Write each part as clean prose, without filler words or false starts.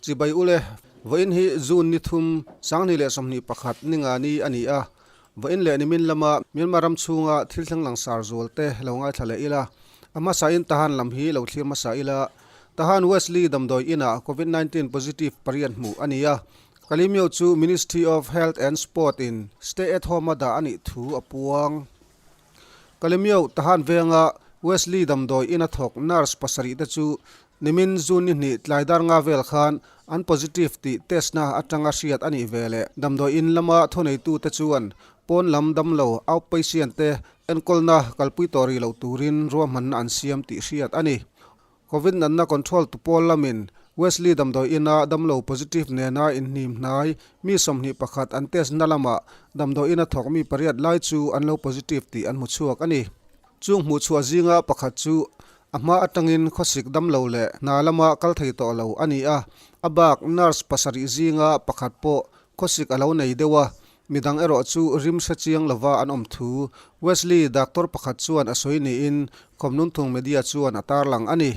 Chibai ule, vawiin hi June ni thum, 2021 ninga ni a ni a. Vawiin leh nimin lama Myanmar ram chhunga thil thleng langsar zual te lo ngaithla leh ila. A hmasain Tahan lam hi lo thlir hmasa ila. Tahan Wesley damdawi inah Covid 19 positive pariat hmuh a ni a. Kalimyo chu Ministry of Health and Sport in stay at home a dah a nih thu a puang. Kalimyo Tahan venga Wesley damdawi ina thawk nurse pasarih te chu nimin June ni hnih tlai dar nga vel khan an positive tih test na atanga hriat a nih ve leh damdawi in lama thuneitute chuan pawn lam damlo outpatient te enkawlna kalpui tawh rih loh turin ruahmanna an siam tih hriat a ni. Covid natna control tu pawl lamin Wesley damdawi ina damlo positive nena inhnim hnai mi 21 an test na lamah damdawi ina thawk mi pariat lai chu an lo positive tih an hmu chhuak a ni. Chung hmuh chhuah zinga pakhat chu a hma atangin khawsik damlo leh hna lama kal thei tawh lo a ni a, a bak nurse pasarih zinga pakhat pawh khawsik a lo nei deuh a, Midang erawh chu rim hre chiang lova an awm thu Wesley doctor pakhat chuan a sawi niin Khawmnunthung media chuan a tarlang a ni.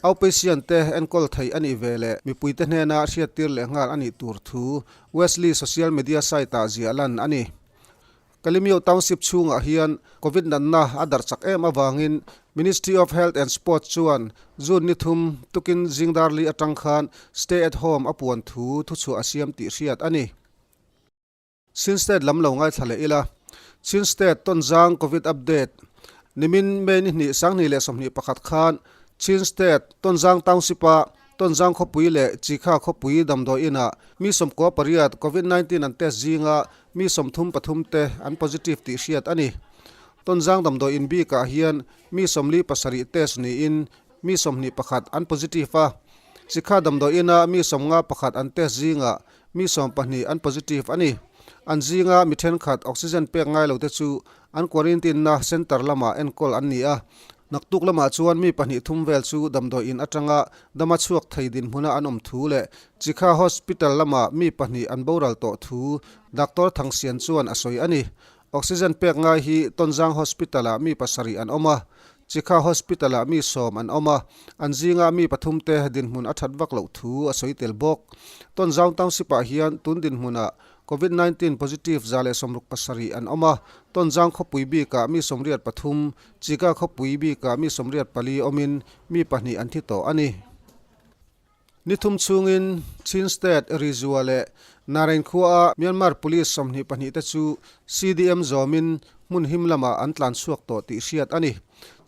Outpatient te enkawl theih a nih ve leh mipuite hnena hriattir leh nghal a nih tur thu Wesley social media site ah ziah lan a ni. Kalimyo Township chhungah hian Covid natna a darh chak em avangin Ministry of Health and Sports chuan June ni thum tukin zingdarli atang khan stay at home a puan thu thuchhuah a siam tih hriat a ni. Chin State lam lo ngaithla leh ila. Chin State Tonzang Covid Update, Nimin May ni hnih 2021 khan Chin State Tonzang Township-a Tonzang khawpui leh Chikha khawpui damdawi inah mi 98 Covid 19 an test zinga mi 33 te an positive tih hriat a ni. Tonzang damdawi in bikah hian mi 47 test niin mi 21 an positive a. Chikha damdawi ina mi 51 an test zingah Mi 20 an positive a ni. An zinga mi thenkhat oxygen pek ngai lo te chu an quarantine na centre lamah enkawl an ni a. Naktuk lamah chuan mi pahnih thum vel chu damdawi in atanga dama chhuak thei dinhmuna an awm thu leh Chikha Hospital lamah mi pahnih an boral tawh thu Doctor Thangsian chuan a sawi a ni. Oxygen pek ngai hi Tonzang Hospital-ah mi pasarih an awm a, Chikha Hospital-ah mi sawm an awm a, an zinga mi pathum te dinhmun a that vak loh thu a sawi tel bawk. Tonzang Township-ah hian tun dinhmunah Covid 19 positive 167 an awm a, Tonzang khawpui bikah mi 83, Chika khawpui bikah mi 84 awmin mi pahnih an thi tawh a ni. Ni thum chhungin Chin State Rizua leh Narain khuaa Myanmar Police 22 te chu CDM zawmin hmun him lamah an tlan chhuak tawh tih hriat a ni.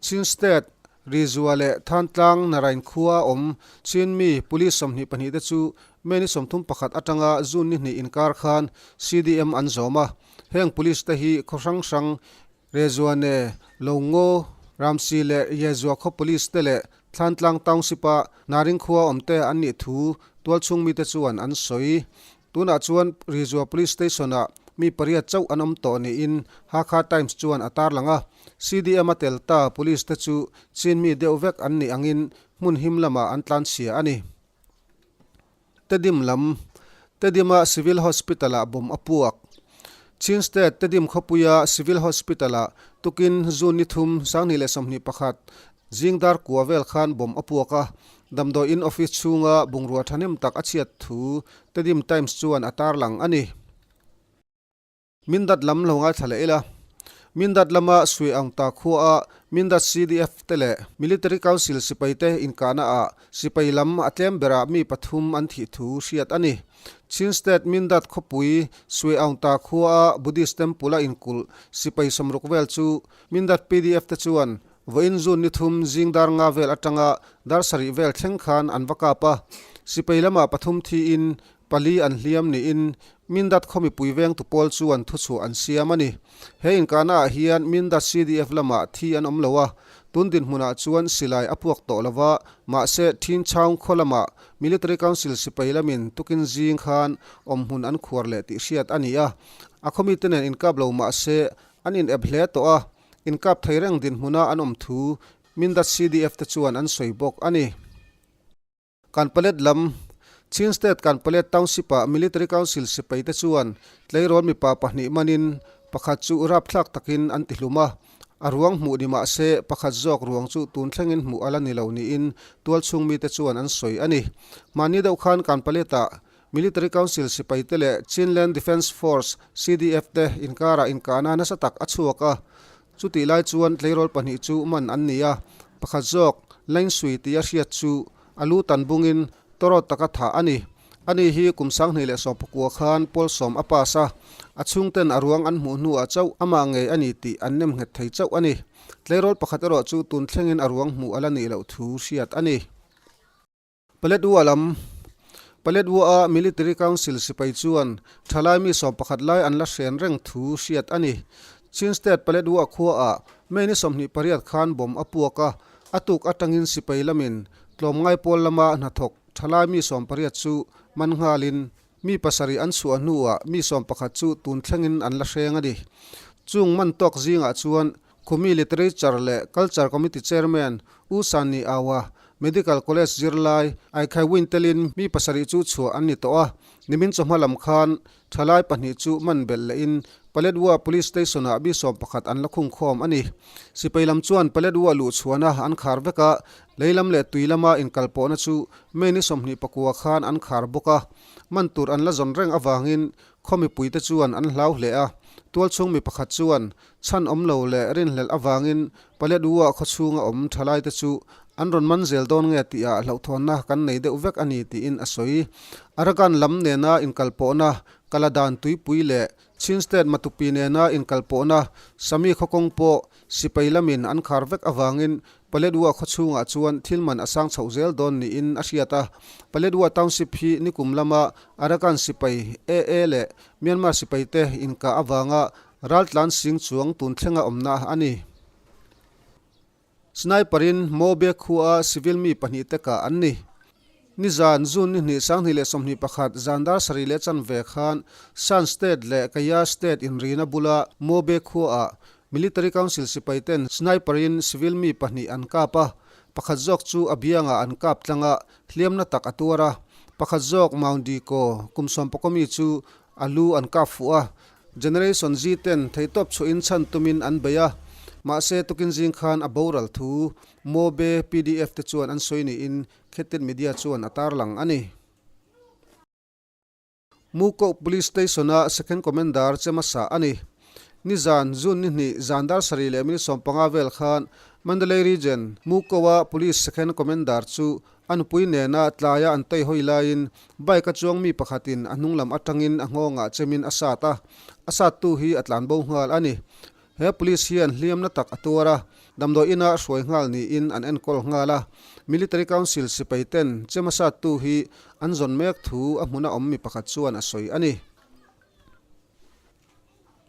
Chin State Rizua leh Thantlang Narain khuaa awm Chin mi Police 22 te chu May ni 31 atanga June ni hnih inkar khan CDM an zawm a. Heng Police te hi khaw hrang hrang Rezuane, Longo, Ramsi leh Yezua khaw Police te leh Thlantlang Township-a Naring khua awmte an nih thu tualchhung mite chuan an sawi. Tunah chuan Rizua Police Station-ah mi pariat chauh an awm tawh niin Hakha Times chuan a tarlang a. CDM-a tel ta Police te chu Chin mi deuh vek an nih angin hmun him lamah an tlanchhia a ni. Tedim lam, Tedima Civil Hospital-ah bomb a puak. Chin State Tedim khawpuia Civil Hospital-ah tukin June ni thum, 2021, zing dar kua vel khan bomb a puak a, damdawi in office chhunga bungrua thahnem tak a chhiat thu Tedim Times chuan a tarlang a ni. Mindat lam lo ngaithla leh ila. Mindat lama Sui Aung Ta khuaa Mindat CDF te leh Military Council sipai te inkahna ah sipai lam a tlem berah mi pathum an thih thu hriat a ni. Chin State Mindat khawpui Sui Aung Ta khuaa Buddhist Temple a inkulh sipai 60 vel chu Mindat PDF te chuan vawiin June ni thum zing dar nga vel atanga dar sarih vel thleng khan an va kap a. Sipai lamah pathum thiin Pali an hliam niin Mindat khaw mipui vengtu pawl chuan thuchhuah an siam a ni. He inkahna ah hian Mindat CDF lamah thi an awm lo a, tun dinhmunah chuan silai a puak tawh lo va, mahse Thin Chaung khaw lamah Military Council sipai lamin tukin zing khan awmhmun an khuar leh tih hriat a ni a. A khaw mite nen inkap lo mahse an inep hle tawh a, inkap thei reng dinhmuna an awm thu Mindat CDF te chuan an sawi bawk a ni. Kanpalet lam, Chin State Kanpalet Township-ah Military Council sipaite chuan tleirawl mipa pahnih manin pakhat chu rapthlak takin an tihlum a. A ruang hmuh ni mah se, pakhat zawk ruang chu tun thlengin hmuh a la ni lo niin tualchhung mite chuan an sawi a ni. Mahni deuh khan Kanpalet-ah Military Council sipaite leh Chinland Defence Force, CDF, te inkarah inkahna nasa tak a chhuak a. Chutih lai chuan tleirawl pahnih chu man an ni a, pakhat zawk Lainsui tia hriat chu a lu tan bungin tawrawt taka thah a ni. Ani hi kum 2019 khan Pawlsawm a pass a, a chhungten a ruang an hmuh hnuah chauh amah ngei a ni tih an nem nghet thei chauh a ni. Tleirawl pakhat erawh chu tun thlengin a ruang hmuh a la nih loh thu hriat a ni. Paletwa lam Paletwa-a Military Council sipai chuan thalai mi 11 lai an la hren reng thu hriat a ni. Chin State Paletwa khuaah May ni 28 khan bomb a puak a, a tuk atangin sipai lamin tlawmngai pawl lama hnathawk Thalai mi 80 chu man nghalin mi pasarih an chhuah hnuah mi 11 chu tun thlengin an la hreng a ni. Chung man tawk zingah chuan Khumi Literature leh Culture Committee Chairman U Sanni Awa, Medical College zirlai Aikhai Win telin mi pasarih chu chhuah an ni tawh a. Nimin chawhma lam khan thalai pahnih chu man belh lehin Paletwa Police Station-ah mi 11 an la khungkhawm a ni. Sipai lam chuan Paletwa luhchhuahna an khar vek a, Lei lam leh tui lama inkalpawhna chu May ni 29 khan an khar bawk a, man tur an la zawn reng avangin khaw mipuite chuan an hlau hle a. Tualchhung mi pakhat chuan chhan awm lo leh rinhlelh avangin Paletwa khaw chhunga awm thalaite chu an rawn man zel dawn nge tihah hlauhthawnna kan nei deuh vek a ni tiin a sawi. Arakan lam nena inkalpawhna Kaladan tuipui leh Chin State Matupi nena inkalpawhna Sami khaw kawng pawh sipai lamin an khar vek avangin Paletwa khaw chhungah chuan thil man a sang chhoh zel dawn niin a hriat a. Paletwa Township hi nikum lama Arakan sipai AA leh Myanmar sipaite inkah avanga raltlan sing chuang tun thlenga awmna a ni. Sniper-in Mobe khua civil mi pahnih te kah an ni. Nizan, June ni hnih 2021 zan dar sarih leh chanve khan Shan State leh Kayah State inrina bula Mobe khuaah Military Council sipai ten sniper-in civil mi pahnih an kap a, pakhat zawk chu a biangah an kap tlang a, hliamna tak a tuar a. Pakhat zawk Maundi Ko kum sawmpakaw mi chu A lu an kap fuh a, Generation Z ten theitawp chhuahin chhan tumin an bei a, mahse tukin zing khan a boral thu Mobe pdf te chuan an sawi niin Khetit Media chuan a tarlang a ni. Mukoh Police Station-a Second Commander Chemasa a ni. Nizan, June ni hnih zan dar sarih leh minute 15 vel khan Mandalay Region, Mukoh-a Police Second Commander chu A nupui nena tlaia an teihawi laiin bike a chuang mi pakhatin a hnung lam atangin a nghawngah chemin a sat a, a sattu hi a tlanbo nghal a ni. He police hian hliamna tak a tuar a, damdawi ina hruai nghal niin an enkawl nghal a. Military Council sipai ten chem a sattu hi an zawn mek thu a hmuna awm mi pakhat chuan a sawi a ni.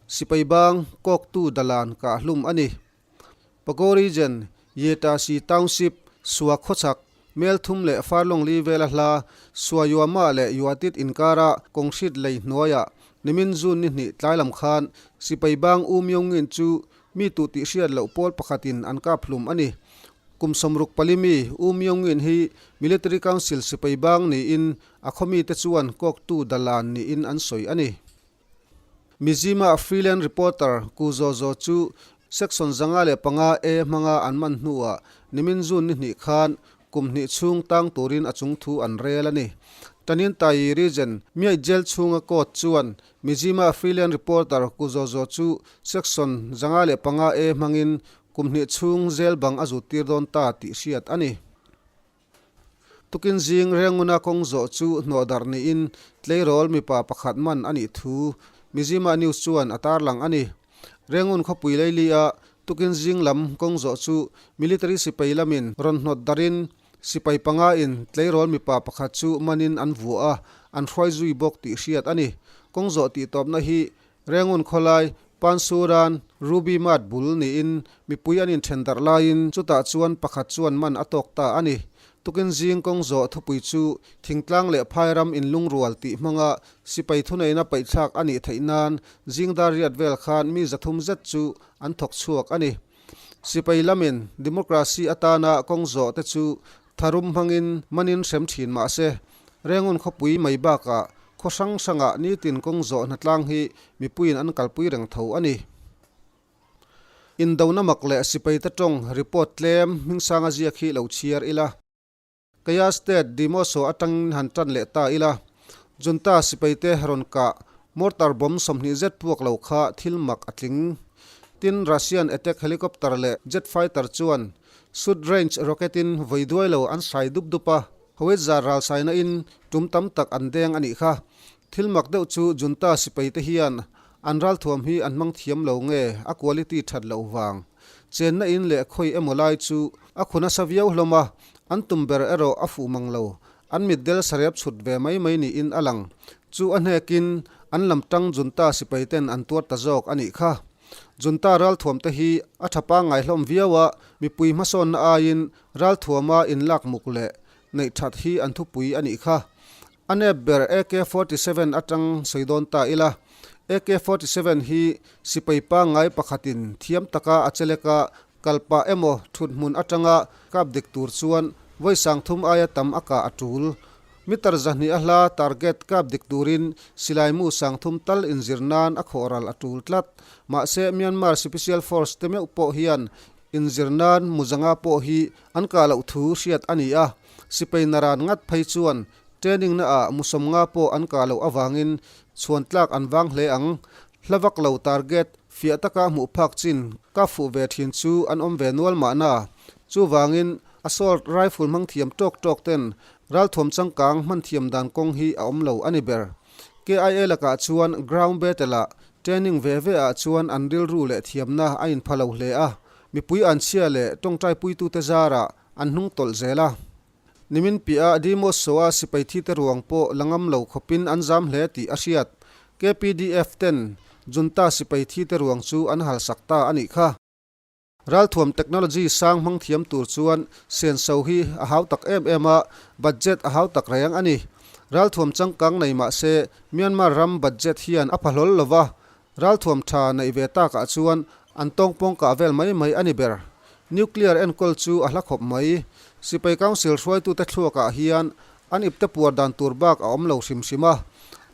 Sipai bang kawktu dalan kah hlum a ni. Pago Region, Yetasi Township, Sua khawchhak, Mel thum leh Farlong li vela hla, Sua Yuama leh Yuatit inkara kawng hrit lei hnuaiah nimin June ni hnih tlai lam khan sipai bang U Myongin chu mi tuh tih hriat loh pawl pakhatin an kap hlum a ni. Kum 64 mi U Myongin hi Military Council sipai bang niin a khaw mite chuan kawktu dalan niin an sawi a ni. Mizzima freelance reporter Ku Zaw Zaw chu Section 505 A hmanga an man hnuah nimin June ni hnih khan kum hnih chhung tang turin a chung thu an rel a ni. Taninthayi Region Myaik Jail chhunga court chuan Mizzima freelance reporter Ku Zaw Zaw chu Section 505 A hmangin kum hnih chhung jail bang a zut tir dawn ta tih hriat a ni. Tukin zing Renguna kawng zawh chu hnawh darh niin tleirawl mipa pakhat man a nih thu Mizzima News chuan a tarlang a ni. Rengun khawpui Leili-a tukin zing lam kawng zawh chu military sipai lamin rawn hnawt darhin sipai panga in tleirawl mipa pakhat chu manin an vuah a, an hruai zui bawk tih hriat a ni. Kawng zawh tihtawpna hi Rengun khawlai, Pansuran, Ruby Mart bul niin mipui an inthen darh laiin chutah chuan pakhat chuan man a tawk ta a ni. Tukin zing kawng zawh thupui chu thingtlang leh phairam inlungrual tih hmanga sipai thuneihna paihthlak a nih theih nan zing dar riat vel khan mi 300 zet chu an thawk chhuak a ni. Sipai lamin democracy atana kawng zawh te chu Tharum hmangin manin hrem thin mah se, Rengun khawpui mai bakah khaw hrang hrangah nitin kawng zawh hnatlang hi mipuiin an kalpui reng tho a ni. Indona mak leh sipaite tawng report tlem hmingsanga ziak hi lo chhiar ila. Kaya State Demoso atangin han tan leh ta ila. Junta sipaite rawn kah mortar bomb 20 zet puak lo kha thil mak a tling. Tin, Russian attack helicopter leh jet fighter chuan shoot range rocket in vawi duai lo an sai dup dup a, howitzer ral saina in tum tam tak an deng a nih kha. Thil mak deuh chu Junta sipaite hian an ralthuam hi an hmang thiam lo nge a quality that loh vang. Chenna in leh khawi emaw lai chu a khu nasa viau hlawm a, an tum ber erawh a fuh mang lo. An mitdel sarep chhut ve mai mai niin a lang. Chu a hnekin an lam tang Junta sipai ten an tuar ta zawk a nih kha. Junta ralthuam te hi a tha pangngai hlawm viau a, mipui hmasawnna aiin ralthuama inlak muk leh neih that hi an thupui a nih kha. A nep ber AK 47 atang sawi dawn ta ila, AK 47 hi sipai pangngai pakhatin thiam taka a chelek a, kal pah emaw thut hmun atanga kap dik tur chuan vawi 3000 aia tam a kah a tul. Meter 200 a hla target kap dik turin silai mu 3000 tal inzir nan a khawh ral a tul tlat. Mahse Myanmar Special Force te meuh pawh hian inzir nan mu 500 pawh hi an kah loh thu hriat a ni a, sipai naran ngat phei chuan training na ah mu 50 pawh an kah loh avangin chhuan tlak an vang hle ang. Hla vak lo target fiah taka hmuh phak chin ka fuh ve thin chu an awm ve nual mahna. Chuvangin assault rifle hmang thiam tawk tawk ten ralthuam changkang hman thiam dan kawng hi a awm lo a ni ber. KIA lakah chuan ground battle ah training ve ve ah chuan an rilru leh thiamna a inpha lo hle a, mipui an chhia leh tawngtai puitute zarah an hnung tawlh zel a. Nimin piah Demos Soa sipai thite ruang pawh la ngam lo khawpin an zam hle tih a hriat. KPDF ten Junta sipai thite ruang chu an halsak ta a nih kha. Ralthuam technology sang hmang thiam tur chuan senso hi a hau tak em em a, budget a hau tak reng a ni. Ralthuam changkang nei mah se Myanmar ram budget hian a pha hlawl lo va, Ralthuam tha neih ve takah chuan an tawngpawng kah vel mai mai a ni ber. Nuclear enkawl chu a hla khawp mai. Sipai Council hruaitute thluakah hian an ipte puar dan tur bak a awm lo hrim hrim a.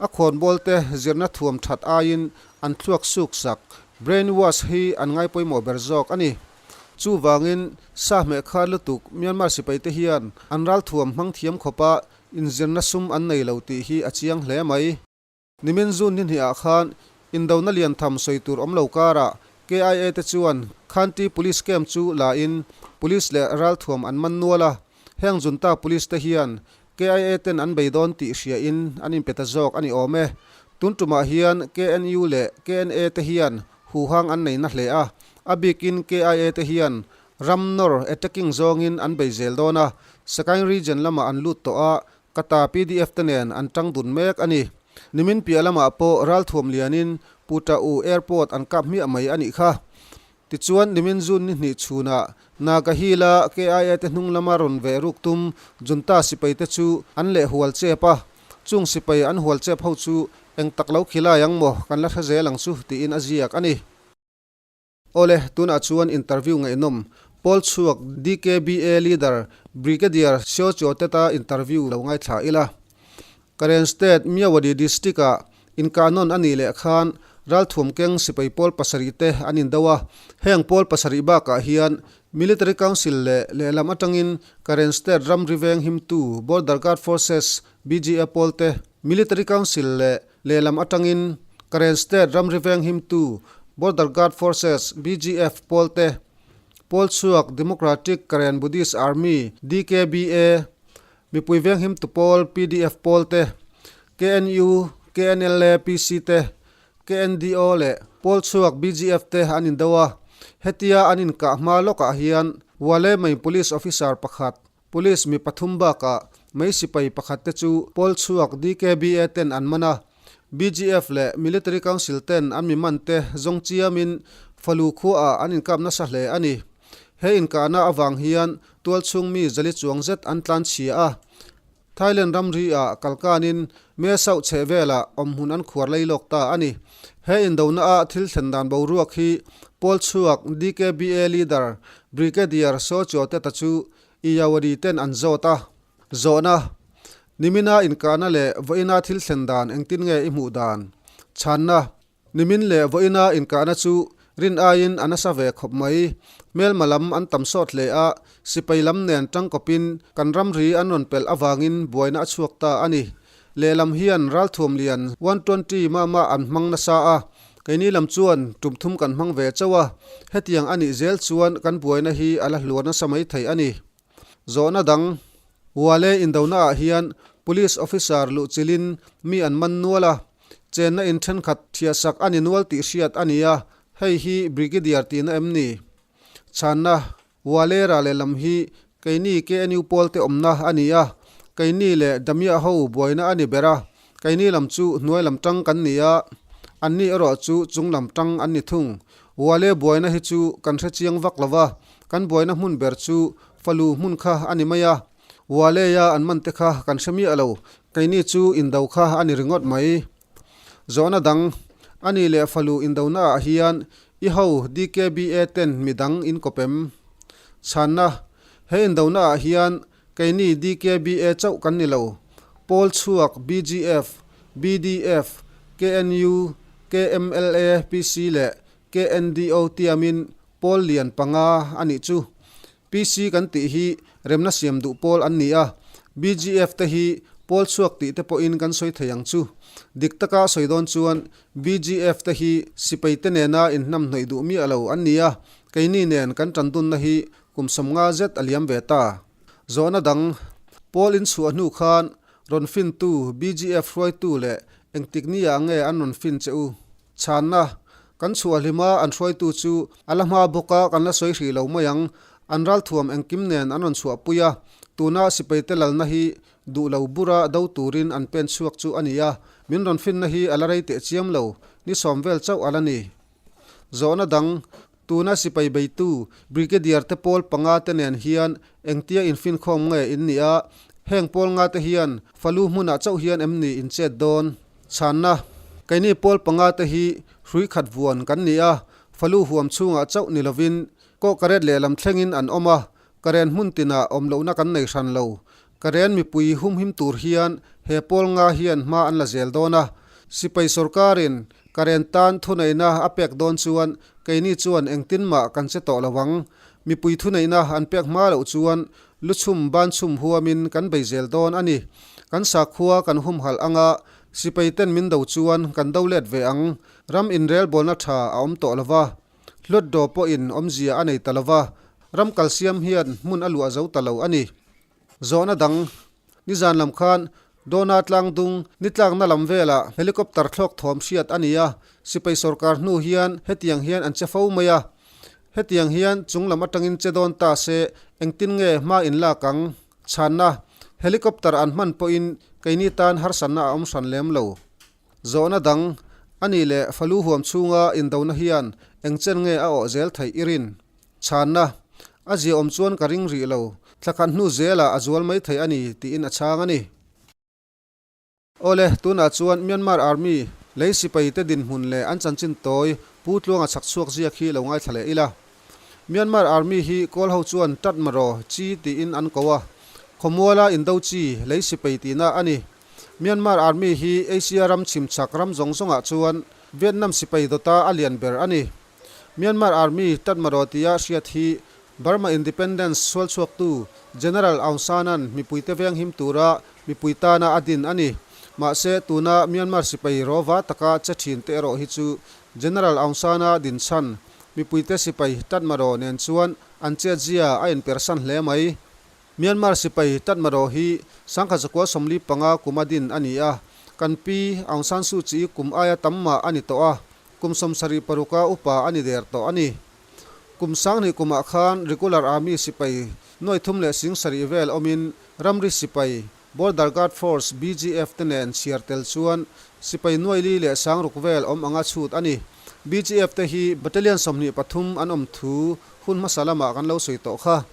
A khawnbawlte zirna thuam that aiin an thluak suk sak, brain wash, hi an ngai pawimawh ber zawk a ni. Chuvangin, sa hmeh khat lutuk Myanmar sipaite hian an ralthuam hmang thiam khawpa inzirna sum an nei lo tih hi a chiang hle mai. Nimin June ni hnih ah khan indona lian tham sawi tur awm lo karah KIA te chuan Khanti Police Camp chu la in Police leh ralthuam an man nual a, heng Junta Police te hian KIA ten an bei dawn tih hria in an inpe ta zawk a ni awm e. Tun tumah hian KNU leh KNA te hian huhang an nei na hle a, a bikin KIA te hian ram nawr attacking zawngin an bei zel dawn a, Sagaing Region lamah an lut tawh a, Kata pdf te nen an tang dun mek a ni. Nimin piah lamah pawh ralthuam lianin Puta U Airport an kap hmiah mai a nih kha. Tichuan nimin June ni hnih chhunah Naga Hill-a KIA te hnung lama rawn veh ruk tum Junta sipai te chu an leh hual chep a. Chung sipai an hual chep ho chu eng tak lo khilai ang maw kan la hre zel ang chu tiin a ziak a ni. Awle, tunah chuan interview ngaihnawm Pawl chhuak DKBA leader Brigadier Seo Cho Teta interview lo ngaithla ila. Karen State Myawaddy District-ah inkahnawn a nih leh khan ralthuam keng sipai pawl pasarih te an indo a. Heng pawl pasarih bakah hian Military Council leh lehlam atangin Karen State ramri veng himtu Border Guard Forces, BGA, pawl te, Military Council leh Lehlam atangin Karen State ramri veng himtu Border Guard Forces, BGF, pawl te, pawl chhuak Democratic Karen Buddhist Army, DKBA, mipui veng himtu pawl PDF pawl te, KNU, KNLA, PC te, KNDO leh pawl chhuak BGF te an indo a. Hetia an inkah hma lawkah hian Wale Main Police Officer pakhat, Police mi pathum bakah mei sipai pakhat te chu pawl chhuak DKBA ten an man a, BGF leh Military Council ten an mi man te zawng chiamin Falu khuaah an inkap nasa hle a ni. He inkahna avang hian tualchhung mi zali chuang zet an tlan chhia a. Thailand ramri ah kalkanin Me Sauh chheh velah awmhmun an khuar lei lawk ta a ni. He indona a thil thlen dan boruak hi pawl chhuak DKBA leader Brigadier Saw Kyaw Teta chu Iyawadi ten an zawt a. Zawhna, Nimina inkahna leh vawiina thil thlen dan engtin nge i hmuh dan? Chhanna, Nimin leh vawiina inkahna chu Rin aiin a nasa ve khawp mai. Hmelma lam an tam sawt hle a, sipai lam nen tangkawpin kan ramri an rawn pelh avangin buaina a chhuak ta a ni. Lehlam hian ralthuam lian 120 mah mah an hmang nasa a, keini lam chuan tum thum kan hmang ve chauh a, hetiang a nih zel chuan kan buaina hi a la hluar nasa mai thei a ni. Zawhna dang, Wale indona ah hian Police officer luhchilhin mi an man nual a, chenna in thenkhat thiahsak a ni nual tih hriat a ni a, hei hi Brigadier tihna em ni? Chhanna, Walera lehlam hi keini KNU pawlte awmna a ni a, keini leh Damiah ho buaina a ni ber a, keini lam chu hnuai lam tang kan ni a, anni erawh chu chung lam tang an ni thung. Wale buaina hi chu kan hre chiang vak lo va, kan buaina hmun ber chu falu hmun kha a ni mai a, Wale-a an man te kha kan hre miah lo, keini chu indo kha a ni ringawt mai. Zawhna dang, A ni leh falu indonaah hian i ho DKBA ten midang in kawp em? Chhanna, He indonaah hian keini DKBA chauh kan ni lo. Pawl chhuak BGF, BDF, KNU, KMLA, PC leh KNDO tiamin pawl lian panga a nih chu. PC kan tih hi remna siam duh pawl an ni a, BGF te hi pawl chhuak tih te pawhin kan sawi thei ang chu. Dik taka sawi dawn chuan BGF te hi sipai te nena inhnamhnawih duh miah lo an ni a, keini nen kan tandunna hi kum 50 zet a liam ve ta. Zawhna dang, pawl inchhuah hnu khan rawn fintu BGF hruaitu leh engtik nia nge an rawn fin che u? Chhanna, Kan chhuah hlima an hruaitu chu a la hma bawk a, kan la sawi hrih lo mai ang. An ralthuam engkim nen an rawn chhuahpui a, tuna sipaite lalna hi duh lo bura do turin an pen chhuak chu a ni a, min rawn finna hi a la rei teh chiam lo, ni sawm vel chauh a la ni. Zawhna dang, Tuna sipai beitu Brigadier te pawl panga te nen hian engtia infinkhawm nge in nih a, heng pawl nga te hian Falu hmunah chauh hian em ni in chet dawn? Chhanna, Keini pawl panga te hi hrui khat vuan kan ni a, Falu huam chhungah chauh ni lovin kawh karet lehlam thlengin an awm a, Karen hmun tinah awm lohna kan nei hran lo. Karen mipui humhim tur hian he pawl nga hian hma an la zel dawn a. Sipai sorkarin Karen tan thuneihna a pek dawn chuan keini chuan engtin mah kan che tawh lo ang. Mipui thuneihna an pek hma loh chuan luchhum banchhum huamin kan bei zel dawn a ni. Kan sakhua kan humhalh anga sipai ten min do chuan kan do let ve ang. Ram inrelbawlna tha a awm tawh lo va. Hlawtdaw pawhin awmzia a nei ta lo va, ram kalsiam hian hmun a luah zo ta lo a ni. Zawhna dang, Nizan lam khan Dona tlangdung ni tlakna lam velah helicopter thlawk thawm hriat a ni a, sipai sorkar hnu hian hetiang hian an che fo mai a. Hetiang hian chung lam atangin che dawn ta se engtin nge hma in lak ang? Chhanna, Helicopter an hman pawhin keini tan harsatna a awm hran lem lo. Zawhna dang, A nih leh Falu huam chhunga indona hian eng chen nge a awh zel theih i rin? Chhanna, A ziaawm chuan ka ring rih lo, thla khat hnu zelah a zual mai thei a ni, tiin a chhang a ni. Awle, tunah chuan Myanmar Army lei sipai te dinhmun leh an chanchin tawi Pu Tluanga chhak chhuak ziak hi lo ngaithla leh ila. Myanmar Army hi Kawl ho chuan Tat Maraw Chi tiin an ko a, khawmuala indo chi lei sipai tihna a ni. Myanmar Army hi Asia ram chhimchhak ram zawng zawngah chuan Vietnam sipai dawta a lian ber a ni. Myanmar Army Tatmadaw tia hriat hi Burma Independence sualchhuaktu General Aung San-a'n mipuite venghim tura mipui tana a din a ni. Mahse, tuna Myanmar sipai rawva taka che thin te erawh hi chu General Aung San-a din chhan mipuite sipai Tatmadaw nen chuan an chetzia a inpersan hle mai. Myanmar sipai Tatmadaw hi 1945 kuma din a ni a, kan pi Aung San Suu Kyi kum aia tam mah a ni tawh a, kum 76 a upa a ni der tawh a ni. Kum 2000 kumah khan Regular Army sipai 37,000 vel awmin ramri sipai, Border Guard Force, BGF, te nen chhiar tel chuan sipai 46,000 vel awm anga chhut a ni. BGF te hi Battalion 23 an awm thu hun hmasa lamah kan lo sawi tawh kha.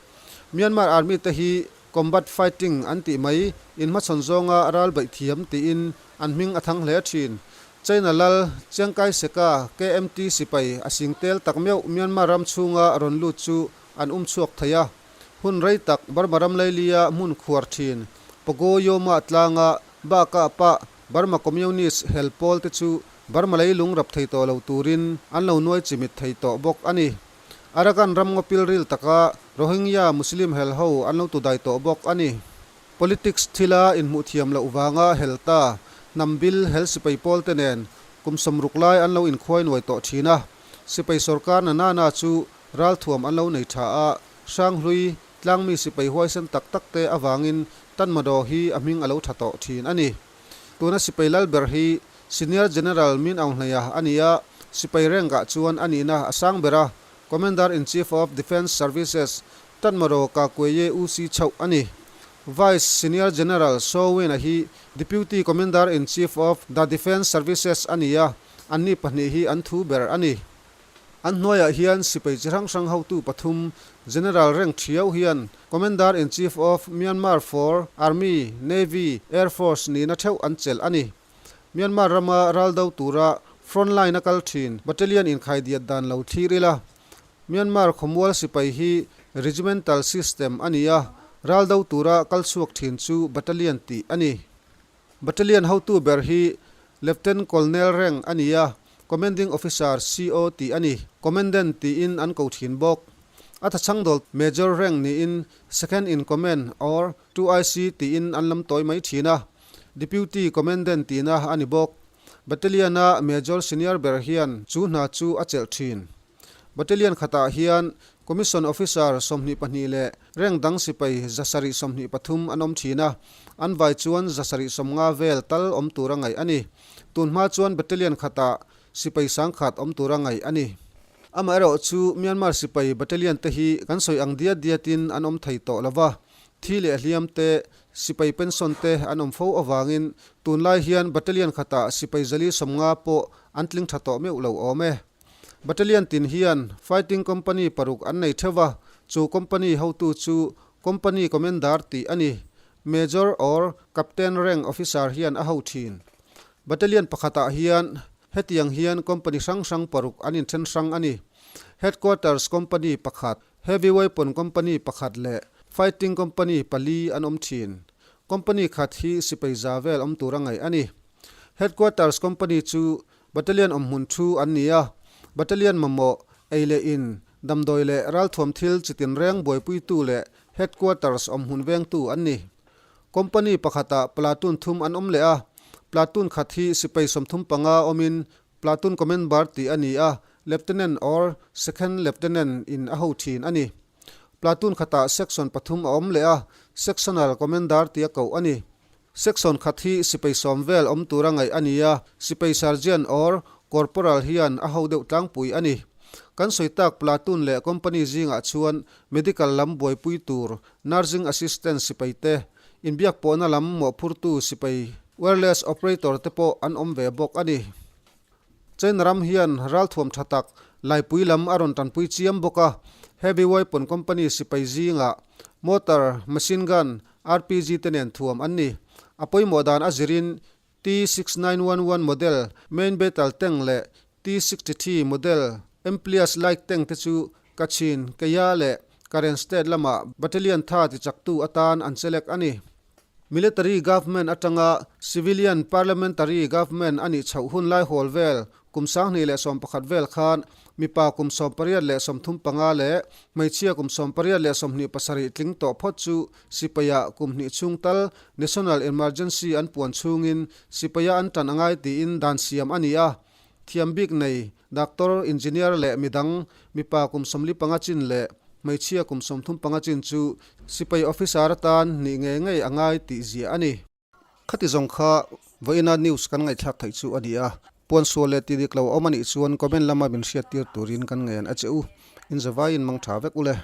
Myanmar Army te hi combat fighting an tih mai, inhmachhawn zawnga ral baih thiam tiin an hming a thang hle thin. China lal Chiang Kai-shek-a KMT sipai a sing tel tak meuh Myanmar ram chhunga rawn lut chu an um chhuak thei a. Hun rei tak Burma ram lailia hmun khuar thin Pagoyoma tlanga bakah pah Burma Communist hel pawl te chu Burma leilung rap thei tawh lo turin an lo nuai chimit thei tawh bawk a ni. Arakan ram ngaw pilril taka Rohingya Muslim hel ho an lo tudai tawh bawk a ni. Politics thila inhmuh thiam loh vanga hel ta hnam bil hel sipai pawl te nen kum 60 lai an lo inkhuai nuai tawh thin a. Sipai sorkar na nana chu ralthuam an lo nei tha a, Hranghlui tlangmi sipai huaisen tak tak te avangin Tatmadaw hi a hming a lo tha tawh thin a ni. Tuna sipai lal ber hi Senior General Min Aung Hlaing a ni a, sipai rank ah chuan a nihna a sang ber a, Commander in Chief of Defence Services Tatmadaw Kakueye U Si chauh a ni. Vice Senior General Saw Win-a hi Deputy Commander in Chief of the Defence Services a ni a, anni pahnih hi an thu ber a ni. An hnuaiah hian sipai chi hrang hrang hotu pathum, General rank thiau hian Commander in Chief of Myanmar for Army, Navy, Air Force nihna theuh an chelh a ni. Myanmar rama ral do tura front line a kal thin battalion inkhaidiat dan lo thlir ila. Myanmar khawmual sipai hi regimental system a ni a, ral do tura kal chhuak thin chu battalion tih a ni. Battalion hotu ber hi Lieutenant Colonel rank a ni a, Commanding Officer, CO, tih a ni. Commandant tiin an ko thin bawk. A thachhangdawl Major rank niin Second in Command or 2IC tiin an lam tawi mai thin a, Deputy Commandant tihna a ni bawk. Battalion-a Major senior ber hian chu hna chu a chelh thin. Battalion khatah hian Commission Officer 22 leh rank dang sipai 723 an awm thin a, an vai chuan 750 vel tal awm tura ngaih a ni. Tun hma chuan Battalion khatah sipai 1000 awm tura ngaih a ni. Amaherawh chu Myanmar sipai Battalion te hi kan sawi ang diat diatin an awm thei tawh lo va, thi leh hliam te, sipai pension te an awm fo avangin tunlai hian Battalion khatah sipai 450 pawh an tling tha tawh meuh lo awm e. Battalion tin hian Fighting Company paruk an nei theuh a, chu company hotu chu Company Commander tih a ni. Major or Captain rank officer hian a ho thin. Battalion pakhatah hian hetiang hian company hrang hrang paruk an inthen hrang a ni. Headquarters Company pakhat, Heavy Weapon Company pakhat leh Fighting Company pali an awm thin. Company khat hi sipai za vel awm tura ngaih a ni. Headquarters Company chu Battalion awmhmun thu an ni a, Battalion mamawh, ei leh in, damdawi leh ralthuam thil chitin reng buaipuitu leh Headquarters awmhmun vengtu an ni. Company pakhatah platoon thum an awm leh a, platoon khat hi sipai 35 awmin Platoon Commander tih a ni a, Lieutenant or Second Lieutenant in a ho thin a ni. Platoon khatah Section pathum a awm leh a, Sectional Commander tia koh a ni. Section khat hi sipai 10 vel awm tura ngaih a ni a, sipai sergeant or corporal hian a ho deuh tlangpui a ni. Kan sawi tak platoon leh company zingah chuan medical lam buaipui tur nursing assistant sipai te, inbiak pawhna lam mawhphurtu sipai wireless operator te pawh an awm ve bawk a ni. China ram hian ralthuam tha tak laipui lam a rawn tanpui chiam bawk a, heavy weapon company sipai zingah mortar, machine gun, RPG te nen thuam an ni. A pawimawh dan a zirin T6911 model main battle tank leh T63 model Amplius light tank te chu Kachin, Kaya leh Karen state lama battalion tha tichaktu atan an select a ni. Military government atanga civilian parliamentary government a nih chhoh hun lai hawl vel kum 2011 vel khan mipa kum 85 leh hmeichhia kum 87 tling tawh phawt chu sipaia kum hnih chhung tal national emergency an puan chhungin sipaia an tan angai tiin dan siam a ni a. Thiam bik nei doctor, engineer leh midang mipa kum 45 chin leh hmeichhia kum 35 chin chu sipai officer atan nih ngei ngei a ngai tih ziah a ni. Khati zawng kha vawiina news kan ngaihthlak theih chu a ni a, puan sual leh ti dik lo a awm a nih chuan comment lama min hriattir turin kan ngen a che u. Inzavaiin mang tha vek u le.